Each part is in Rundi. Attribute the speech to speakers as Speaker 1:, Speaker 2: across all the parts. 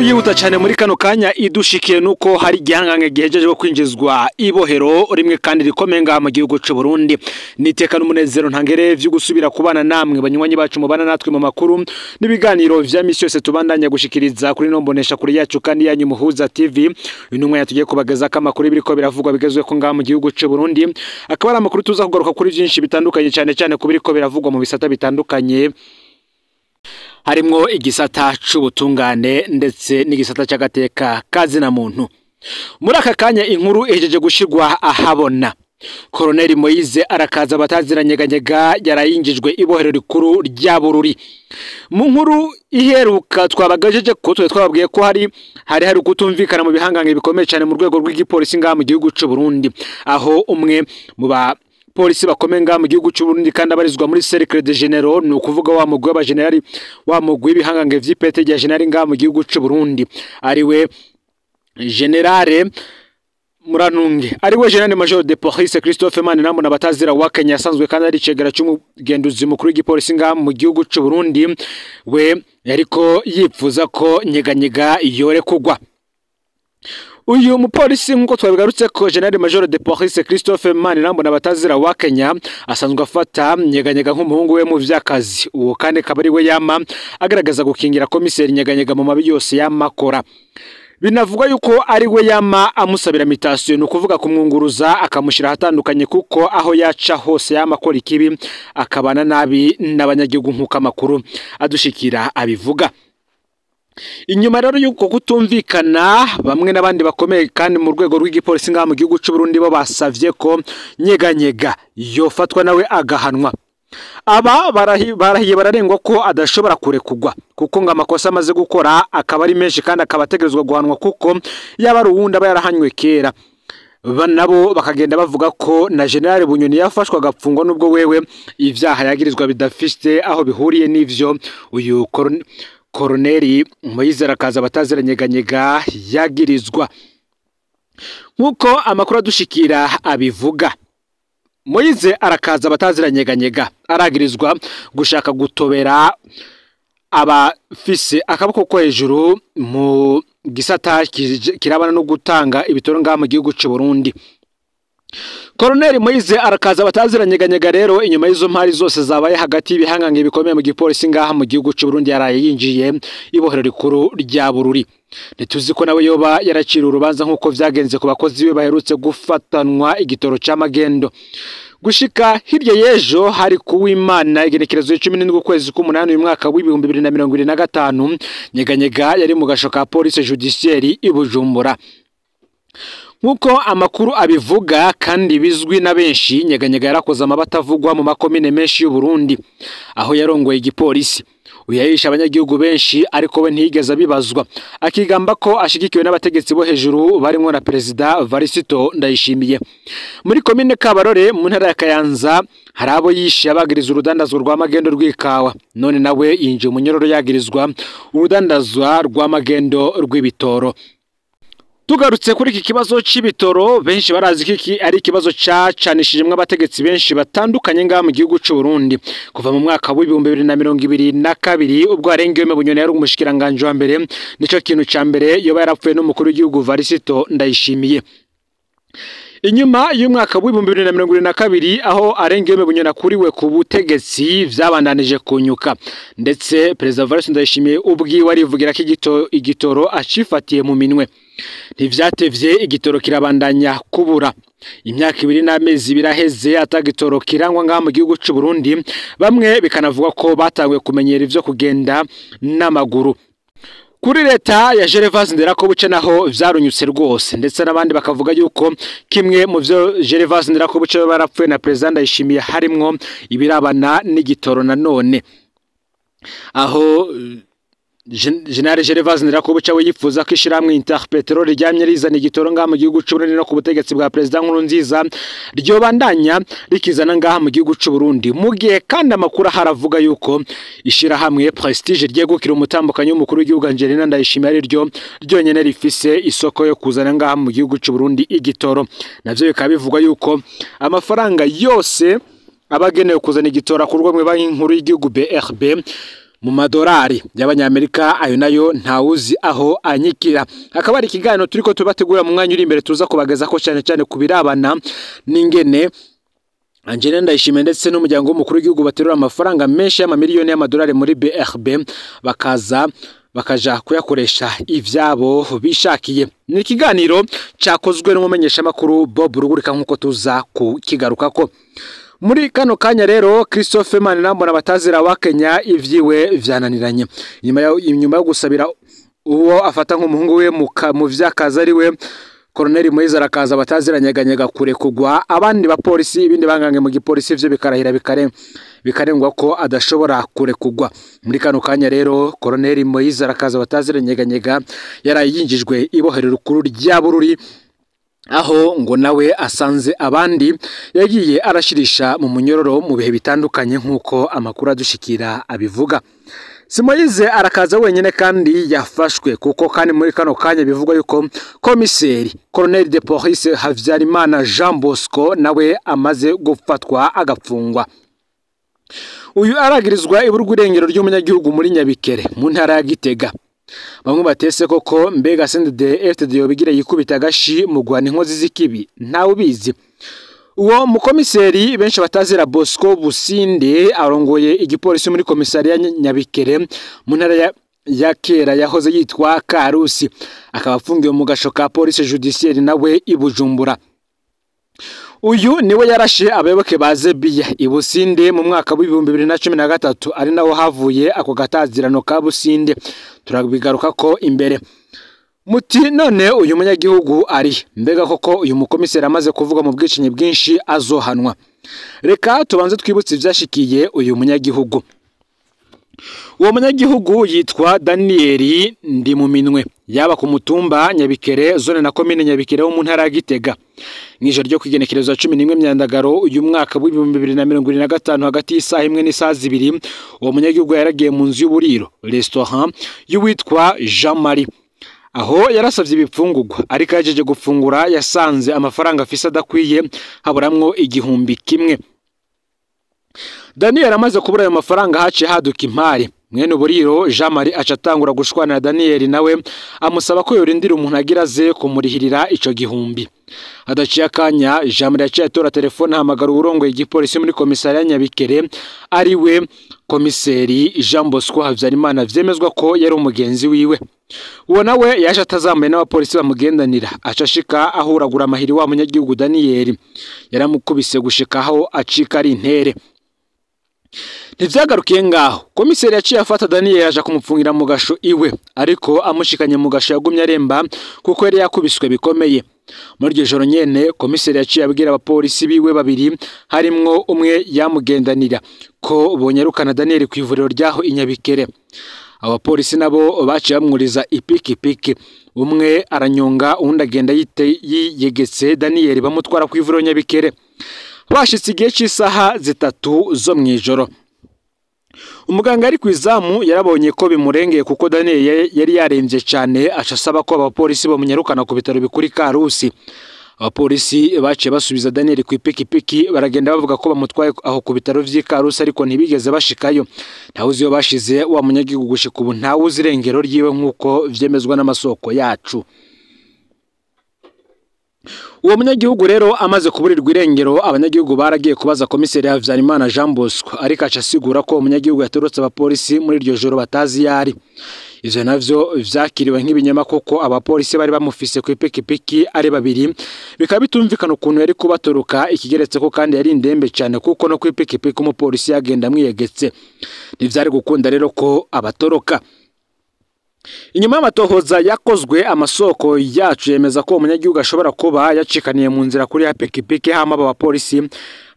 Speaker 1: Inkuru yihuta cyane muri kano kanya idushikiye nuko hari igihangange gihejeje kwinjizwa ibohero rimwe kandi rikomeye ngaha mu gihugu c'u Burundi. Niteka n'umunezero ntangere vyo gusubira kubana namwe banywanyi bacu mubana natwe mu makuru n'ibiganiro vya misi yose tubandanya gushikiriza kuri no mbonesha kuri yacu kandi yanyu Muhuza TV. Intumwa yatugiye kubageza ko amakuru biriko biravugwa bigezwe ko ngaha mu gihugu c'u Burundi, akaba ari amakuru tuza kugaruka kuri byinshi bitandukanye, cyane cyane kubiriko biravugwa mu bisata bitandukanye, harimwo igisata c'ubutungane ndetse n'igisata c'agateka kazina muntu. Muri aka kanya inkuru ihejeje gushirwa ahabona, Colonel Moise arakaza bataziranyeganyega yarayinjijwe ibohero rikuru rya Bururi. Mu nkuru iheruka twabagajeje ko twababwiye ko hari kutumvikana mu bihangange bikomeye cyane mu rwego rw'igipolisi ngaha mu gihugu c'u Burundi, aho umwe mu ba polisi bakomeye ngaha mu gihugu c'u Burundi kandi abarizwa muri Cercle de Généraux, ni ukuvuga wa mugwi w'abagenerali, wa mugwi w'ibihangange vy'ipete rya general ngaha mu gihugu c'u Burundi, ariwe Generale Muranunge, ariwe General Major de Police Christophe Manirambona batazira wa Kenya, asanzwe kandi ari cegera c'umugenduzi mukuru w'igipolisi ngaha mu gihugu c'u Burundi, we yariko yipfuza ko Nyeganyega yore kugwa. Uyu mupolisi nkuko twabigarutse ko General Major de Police Christophe Manirambona batazira wa Kenya asanzwe afata Nyeganyega nk'umuhungu we mu vy'akazi, uwo kandi akaba ari we yama agaragaza gukingira komiseri Nyeganyega mu mabi yose yamakora. Binavugwa yuko ari we yama amusabira mutation, ni ukuvuga kumwunguruza akamushira ahatandukanye, kuko aho yaca hose yama akora ikibi akabana nabi n'abanyagihugu nkuko amakuru adushikira abivuga. Inyuma rero yuko kutumvikana, bamwe n'abandi bakomeye kandi mu rwego rw'igipolisi ngaha mu gihugu c'u Burundi bo basavye ko Nyeganyega yofatwa nawe agahanwa. Aba barahiye bararengwa ko adashobora kurekugwa, kuko ngo amakosa amaze gukora akaba ari menshi kandi akaba ategerezwa guhanwa, kuko yaba ari uwundi aba yarahanywe kera. Nabo bakagenda bavuga ko na General Bunyoni yafashwe agapfungwa nubwo wewe ivyaha yagirizwa bidafite aho bihuriye n'ivyo uyu Colonel Moise arakaza bataziranyeganyega yagirizwa. Nkuko amakuru adushikira abivuga, Moise arakaza bataziranyeganyega aragirizwa gushaka gutobera abafise akaboko ko hejuru mu gisata kirabana no gutanga ibitoro ngaha mu gihugu c'u Burundi. Colonel Moise arakaza bataziranyeganyega rero inyuma y'izo mpari zose zabaye hagati y'ibihangange bikomeye mu gipolisi ngaha mu gihugu c'u Burundi, yaraye yinjiye ibohero rikuru rya Bururi. Ntituzi ko nawe yoba yaracira urubanza nkuko vyagenze ku bakozi be baherutse gufatanwa igitoro c'amagendo. Gushika hirya y'ejo hari kuw'Imana igenekerezo 17 ukwezi k'umunani uyu mwaka w'ibihumbi 2025, Nyeganyega yari mu gasho ka police judiciaire i Bujumbura. Nkuko amakuru abivuga kandi bizwi na benshi, Nyeganyega yarakoze amabata avugwa mu makomine menshi y'u Burundi aho yarongoye igipolisi. Uyahisha abanyagihugu benshi ariko we ntiyigeze abibazwa, akigamba ko ashigikiwe n'abategetsi bo hejuru barimo na Perezida Varisito Ndayishimiye. Muri komine Kabarore mu ntara ya Kayanza hari abo yishe abagiriza urudandazwa rw'amagendo rw'ikawa, none nawe yinjiye umunyororo yagirizwa urudandazwa rw'amagendo rw'ibitoro. Tugarutse kuri iki kibazo c'ibitoro, benshi barazi ko iki ari ikibazo cacanishijemwo abategetsi benshi batandukanye ngaha mu gihugu c'u Burundi. Kuva mu mwaka w'ibihumbi 2022 ubwo Arengiyome Bunyoni yari umushikiranganje wa mbere, nico kintu ca mbere yoba yarapfuye n'umukuru w'igihugu Varisito Ndayishimiye. Inyuma y'umwaka w'ibihumbi 2022 aho Arengiyome Bunyoni akuriwe ku butegetsi, vyabandanije kunyuka, ndetse Perezida Varisito Ndayishimiye ubwiwe arivugira ko igitoro acifatiye mu minwe. Ntivyatevye igitoro kirabandanya kubura. Imyaka 2 n'amezi biraheze atagitoro kirangwa ngaha mu gihugu c'u Burundi, bamwe bikanavuga ko batanguye kumenyera ivyo kugenda n'amaguru. Kuri leta ya Gervais Nderakobuce naho vyarunyutse rwose, ndetse n'abandi bakavuga yuko kimwe mu vyo Gervais Nderakobuce barapfuye na President Ndayishimiye harimwo ibirabana n'igitoro nanone, aho General Gervais Nderakobuce we yifuza ko ishiramwe Interpetrol ryamye rizana igitoro ngaha mu gihugu c'u Burundi no ku butegetsi bwa President Nkurunziza ryobandanya rikizana ngaha mu gihugu c'u Burundi, mu gihe kandi amakuru haravuga yuko ishirahamwe Prestige ryegukira umutambukanyi w'umukuru w'igihugu Angelina Ndayishimiye ari ryo ryonyene rifise isoko yo kuzana ngaha mu gihugu c'u Burundi igitoro. Navyo bikaba bivugwa yuko amafaranga yose abagenewe kuzana igitoro akurwa mu banki nkuru y'igihugu BRB mu madorari y'abanyamerika, ayo nayo ntawuzi aho anyikira. Akaba ari ikiganiro turiko tubategura mu mwanya uri imbere, tuza kubageza ko cyane cyane kubirabana n'ingene Angelina Ndayishimiye ndetse n'umuryango w'umukuru w'igihugu baterura amafaranga menshi y'amamiliyoni y'amadolari muri BRB, bakaza bakaja kuyakoresha ivyabo bishakiye. Ni ikiganiro cakozwe n'umumenyeshamakuru Bob Rugurika, nk'uko tuza kukigarukako muri kano kanya. Rero Christophe Manirambona batazira wa Kenya, ivyiwe vyananiranye inyuma yo gusabira uwo afata nk'umuhungu we mu vy'akazi, ari we Colonel Moise Arakaza bataziranyeganyega kure kugwa abandi bapolisi, ibindi bangange mu gipolisi, ivyo bikarahira bikarengwa ko adashobora kurekugwa. Muri kano kanya rero Colonel Moise Arakaza bataziranyeganyega yaraye yinjijwe ibohero rukuru rya Bururi, aho ngo nawe asanze abandi yagiye arashirisha mu munyororo mu bihe bitandukanye, nk'uko amakuru adushikira abivuga. Si Moise Arakaza wenyine kandi yafashwe, kuko kandi muri kano kanya bivugwa yuko komiseri Colonel de Police Havyarimana Jean Bosco nawe amaze gufatwa agapfungwa. Uyu aragirizwa iburwa irengero ry'umunyagihugu muri Nyabikere mu ntara ya Gitega. Bamwe batese koko mbega CNDD FDD yobigira yikubita agashi mu guhana inkozi z'ikibi? Ntawe ubizi. Uwo mukomiseri benshi batazira Bosco Businde arongoye igipolisi muri komisariya Nyabikere mu ntara ya kera yahoze yitwa Karusi, akaba afungiwe mu gasho ka police judiciaire nawe i Bujumbura. Uyu niwe yarashe abayoboke ba Zebiya i Businde mu mwaka w'2013, ari naho havuye ako gatazirano ka Businde, turabigaruka ko imbere. Muti none uyu munyagihugu ari mbega koko uyu mukomiseri amaze kuvuga mu bwicanyi bwinshi azohanwa? Reka tubanze twibutse ivyashikiye uyu munyagihugu. Uwo munyagihugu yitwa Daniel Ndimuminwe, yaba ku mutumba Nyabikere, zone na komine Nyabikere wo mu ntara ya Gitega. Mw'ijoro ryo kwigenekerezo 11 Myandagaro uyu mwaka w'2025, hagati y'isaha 1 n'isaha 2, uwo munyagihugu yaragiye mu nzu y'uburiro, restaurant, y'uwitwa Jean Marie, aho yarasavye ibifungurwa, ariko yajeje gufungura yasanze amafaranga afise adakwiye, haburamwo 1000. Daniel amaze kubura ayo mafaranga haciye haduka impari. Mwene uburiro Jean Marie aca atangura gushwana na Daniel, nawe amusaba ko yorindira umuntu agira aze kumurihirira ico 1000. Hadaciye akanya Jean Marie yaciye atora telefone, ahamagara uwurongoye igipolisi muri komisariya Nyabikere, ari we komiseri Jean Bosco Havyarimana, vyemezwa ko yari umugenzi wiwe. Uwo nawe yaje atazamuye n'abapolisi bamugendanira, aca ashika ahuragura amahiri wa munyagihugu Daniel, yaramukubise gushika aho acika ari intere. Ntivyagarukiye ngaho, komiseri yaciye afata Daniel aja kumupfungira mu gasho iwe, ariko amushikanye mu gasho yagumye aremba kuko yari yakubiswe bikomeye. Muri iryo joro nyene komiseri yaciye abwira abapolisi biwe babiri, harimwo umwe yamugendanira, ko bonyarukana Daniel ku ivuriro ryaho i Nyabikere. Abapolisi nabo baciye bamwuriza ipikipiki, umwe aranyonga uwundi agenda yiyegetse Daniel, bamutwara ku ivuriro Nyabikere. Bashitse igihe c'isaha 3 zo mw'ijoro. Umuganga ari kw'izamu yarabonye ko bimurengeye kuko Daniel yari yaremvye cane, aca asaba ko abapolisi bamunyarukana ku bitaro bikuru i Karusi. Abapolisi baciye basubiza Daniel ku ipikipiki, baragenda bavuga ko bamutwaye aho ku bitaro vy'i Karusi, ariko ntibigeze bashikayo. Ntawuzi iyo bashize wa munyagihugu gushika ubu, ntawuzi irengero ryiwe nk'uko vyemezwa n'amasoko yacu. Uwo munyagihugu rero amaze kuburirwa irengero, abanyagihugu baragiye kubaza komiseri Havyarimana Jean Bosco, ariko aca asigura ko umunyagihugu yatorotse abapolisi muri iryo joro batazi yari. Ivyo navyo vyakiriwe nk'ibinyoma kuko abapolisi bari bamufise ku ipikipiki ari babiri, bikaba bitumvikana ukuntu yari kubatoroka, ikigeretse ko kandi yari indembe cyane kuko no ku ipikipiki umupolisi yagenda amwiyegetse. Ntivyari gukunda rero ko abatoroka. Inyuma y'amatohoza yakozwe, amasoko yacu yemeza ko umunyagihugu ashobora kuba yacikaniye mu nzira kuri ya pikipiki, hama aba bapolisi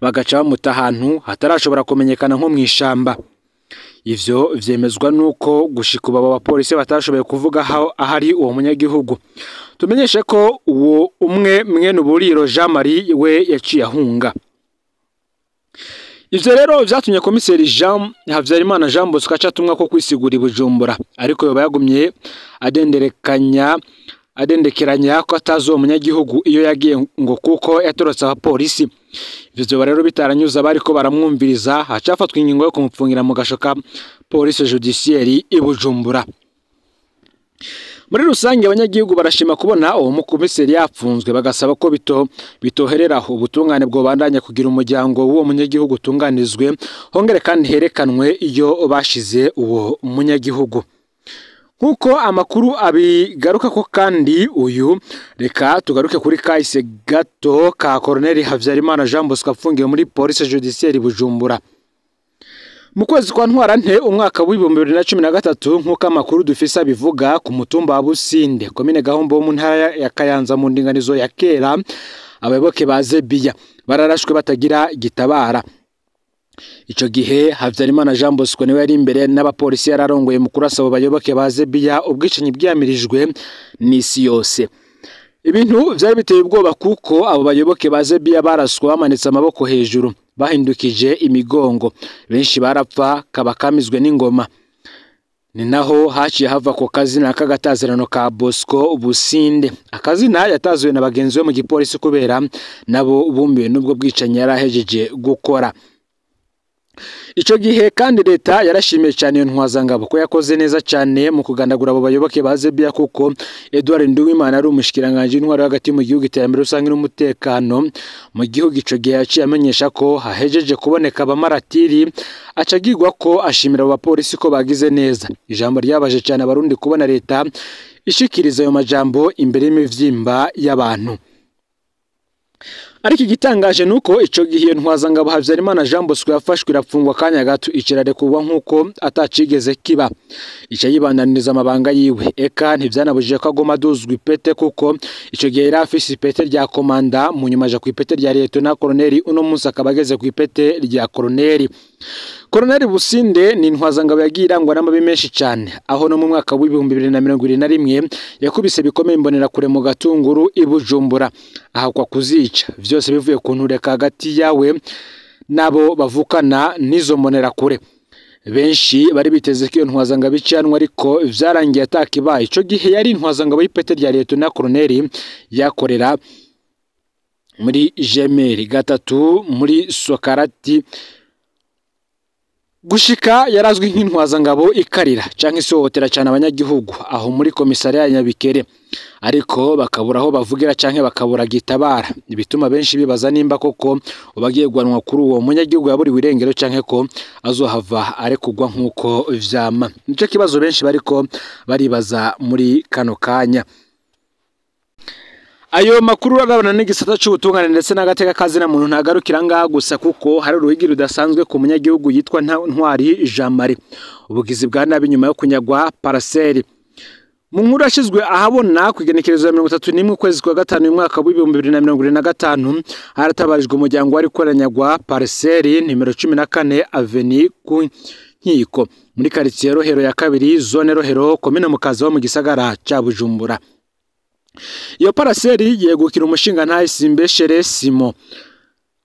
Speaker 1: bagaca bamuta ahantu hatarashobora kumenyekana nko mw'ishamba. Ivyo vyemezwa nuko gushika ubu abo bapolisi batashoboye kuvuga aho ahari uwo munyagihugu. Tumenyeshe ko uwo umwe mwene uburiro Jean Marie we yaciye ahunga. Ivyo rero vyatumye komiseri Jean Havyarimana Jean Bosco aca atumwa ko kwisigura i Bujumbura, ariko yoba yagumye adenderekanya adendekeranya ko atazi uwo munyagihugu iyo yagiye ngo kuko yatorotse abapolisi. Ivyo vyoba rero bitaranyuze abariko baramwumviriza, hacafatwa ingingo yo kumupfungira mu gasho ka polisi judiciaire i Bujumbura. Muri rusange abanyagihugu barashima kubona uwo mukomiseri yapfunzwe, bagasaba ko bitohereraho ubutungane bwobandanya kugira umuryango w'uwo munyagihugu utunganizwe, hongere kandi herekanwe iyo bashize uwo munyagihugu. Nkuko amakuru abigaruka ko kandi uyu, reka tugaruke kuri kahise gato ka Colonel Havyarimana Jean Bosco afungiwe muri polisi judiciaire Bujumbura. Mu kwezi kwa Ntwarante umwaka w'2013, nk'uko amakuru dufise abivuga, ku mutumba wa Businde, komine Gahombo mu ntara ya Kayanza mu ndinganizo ya kera, abayoboke ba Zebiya bararashwe batagira gitabara. Ico gihe Havyarimana Jean Bosco niwe yari imbere n'abapolisi yararongoye mu kurasa abo bayoboke ba Zebiya, ubwicanyi bwiyamirijwe n'isi yose. Ibintu vyari biteye ubwoba kuko abo bayoboke ba Zebiya baraswa bamanitse amaboko hejuru, bahindukije imigongo, benshi barapfa kabakamizwe n'ingoma. Ni naho haciye hava ko kazina k'agatazirano ka Bosco Businde, akazina yatazuwe na bagenzi be mu gipolisi kubera nabo bumbiwe n'ubwo bwicanyi yarahejeje gukora. Ico gihe kandi leta yarashimiye cyane iyo ntwazangabo ko yakoze neza cyane mu kugandagura abo bayoboke ba Zebiya, kuko Edouard Nduwimana ari umushikiranganje w'intwaro hagati mu gihugu, iterambere rusange n'umutekano mu gihugu. Ico gihe yaciye amenyesha ko hahejeje kuboneka abamaratiri, acagirwa ko ashimira abo bapolisi ko bagize neza. Ijambo ryabaje cyane abarundi kubona leta ishikiriza ayo majambo imbere y'imivyimba y'abantu. Ariko igitangaje nuko ico gihe ntwazangabo Havyarimana Jean Bosco yafashwe irapfungwa kanya gato, ikirarekurwa nkuko atacigeze kiba, ica yibandaniriza amabanga yiwe. Eka ntivyanabujije ko agoma aduzwa ipete, kuko ico gihe yari afise ipete rya komanda, mu nyuma aja kw'ipete rya lieutenant colonel, uno munsi akaba ageze kw'ipete rya colonel. Colonel Businde ni intwazangabo yagiye irangwa n'amabi menshi cyane, aho no mu mwaka w'2021 yakubise bikomeye imbonerakure mu Gatunguru i Bujumbura, ahakwa kuzica, vyose bivuye ku ntureka hagati yawe nabo bavukana n'izo mbonerakure. Benshi bari biteze ko iyo ntwazangabo icanwa, ariko vyarangiye atakibaye. Ico gihe yari intwazangabo y'ipete rya lieutenant colonel, yakorera muri Gemeri gatatu muri Sokarati. Gushika yarazwi nk'intwazangabo ikarira canke isohotera cyane abanyagihugu aho muri komisariya ya Nyabikere, ariko bakabura aho bavugira canke bakabura gitabara, bituma benshi bibaza nimba koko ubagiye guhanwa kuri uwo munyagihugu yaburiwe irengero canke ko azohava arekugwa nkuko vyama. Nico kibazo benshi bariko baribaza muri kano kanya. Ayo makuru arabana n'igisata c'ubutungane ndetse n'agateka kazina muntu ntagarukira ngaha gusa, kuko hari uruhigi rudasanzwe ku munyagihugu yitwa Ntwari Jean Marie, ubugizi bwa nabi nyuma yo kunyagwa paraseri. Mu nkuru yashizwe ahabona ku igenekerezo ya 31 ukwezi kwa gatanu uyu mwaka w'2025, haratabarijwe umuryango wari koranyagwa paraseri nimero 14 Avenue ku Nkiko muri quartier Rohero ya kabiri, zone Rohero, komine Mukaza mu gisagara ca Bujumbura. Iyo paraseri yegukira umushinga ntaye Simbeshere Simo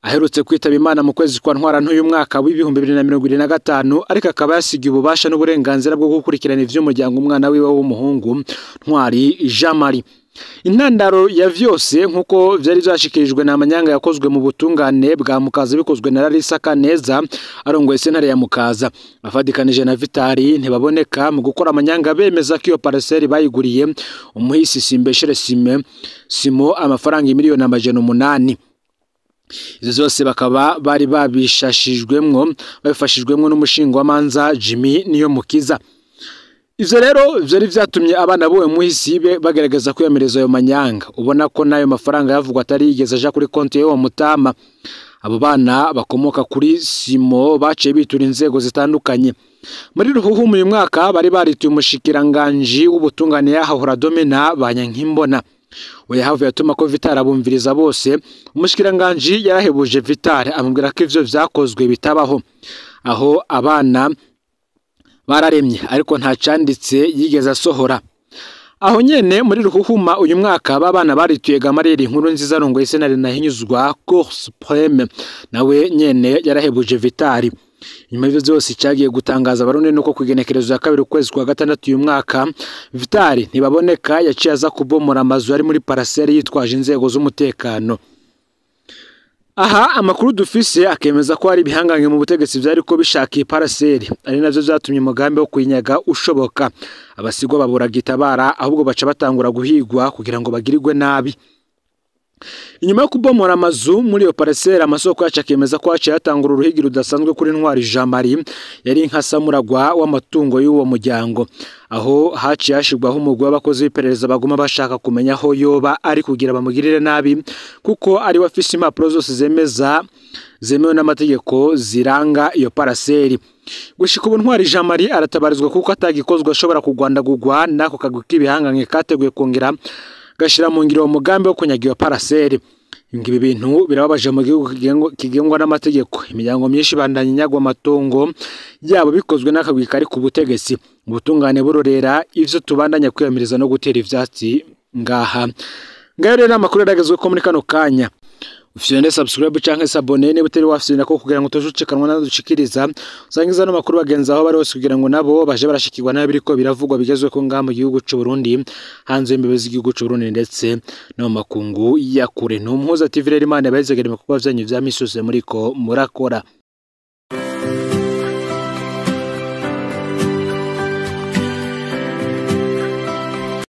Speaker 1: aherutse kwitaba Imana mu kwezi kwa Ntwarante uyu mwaka w'2025, ariko akaba yasigiye ububasha n'uburenganzira bwo gukurikirana ivy'umuryango umwana wiwe w'umuhungu Ntwari Jean Marie. Intandaro ya vyose nkuko vyari vyashikirijwe na amanyanga yakozwe mu butungane bwa Mukaza bikozwe na Larissa Kaneza arongoye sentare ya Mukaza, afadikanije na Vitali ntibaboneka mu gukora amanyanga, bemeza ko iyo parcelle bayiguriye umuhisi Simbeshere Simo amafaranga 800,000,000. Izo zose bakaba bari babishashijwemwo babifashijwemwo n'umushingwamanza Jimmy Niyomukiza. Ivyo rero vyari vyatumye abana bowe muhisi be bagerageza kwiyamireza ayo manyanga, ubona ko nayo mafaranga yavugwa atari yigeze aja kuri konti y'uwo mutama. Abo bana bakomoka kuri Simo baciye bitura inzego zitandukanye. Muri ruhuhu uyu mwaka bari barituye umushikiranganji w'ubutungane yahahora Domina Banyankimbona. We yahavuye atuma ko Vital abumviriza bose. Umushikiranganji yarahebuje Vital amubwira ko ivyo vyakozwe bitabaho, aho abana bararemye ariko nta canditse yigeze asohora. Aho nyene muri ruhuhuma uyu mwaka babana barituye Gamarere inkuru nziza arongoye sentare nahinyuzwa Cour Supreme, nawe nyene yarahebuje Vitali. Nyuma y'ivyo vyose, icagiye gutangaza Abarundi nuko kw'igenekerezo ya 2 ukwezi kwa 6 uyu mwaka, Vitali Ntibaboneka yaciye aza kubomora amazu ari muri paraseri yitwaje inzego z'umutekano. Aha amakuru dufise akemeza ko hari ibihangange mu butegetsi vyariko bishaka iyi paraseri, ari navyo vyatumye umugambi wo kuyinyaga ushoboka. Abasigwa babura gitabara, ahubwo baca batangura guhigwa kugira ngo bagirirwe nabi. Inyuma yo kubomora amazu muri iyo paraseri, amasoko yacu akemeza ko haciye hatangura uruhigi rudasanzwe kuri Ntwari Jean Marie yari inka samuragwa w'amatungo y'uwo muryango, aho haciye hashirwaho umugwi w'abakozi b'iperereza baguma bashaka kumenya aho yoba ari kugira bamugirire nabi, kuko ari we afise impapuro zose zemeza zemewe n'amategeko ziranga iyo paraseri. Gushika ubu Ntwari Jean Marie aratabarizwa kuko atagikozwe ashobora kugwandagurwa n'ako kagwi k'ibihangange kateguye kongera gashira mu ngiro umugambi wo kunyaga iyo paraseri. Ibi bintu birababaje mu gihugu kigengwa n'amategeko. Imiryango myinshi ibandanya inyagwa amatungo yabo bikozwe n'akagwi kari ku butegetsi. Ubutungane burorera ivyo tubandanya kwiyamiriza no gutera ivyatsi ngaha. Ngayo rero amakuru yaragezwe ko muri kano kanya. Ufyonde subscribe canke s'abonner niba utari wafyonda ko kugira ngo utojucikanwa nadushikiriza, usangiza no makuru bagenzi aho bari hose kugira ngo nabo baje barashikirwa nabi biriko biravugwa bigezwe ko ngaha mu gihugu c'u Burundi, hanze y'imbibe z'igihugu c'u Burundi ndetse no mu makungu ya kure. N'Umuhuza TV rero, Imana ibahezagire mu bikorwa vyanyu vya misi yose muriko murakora.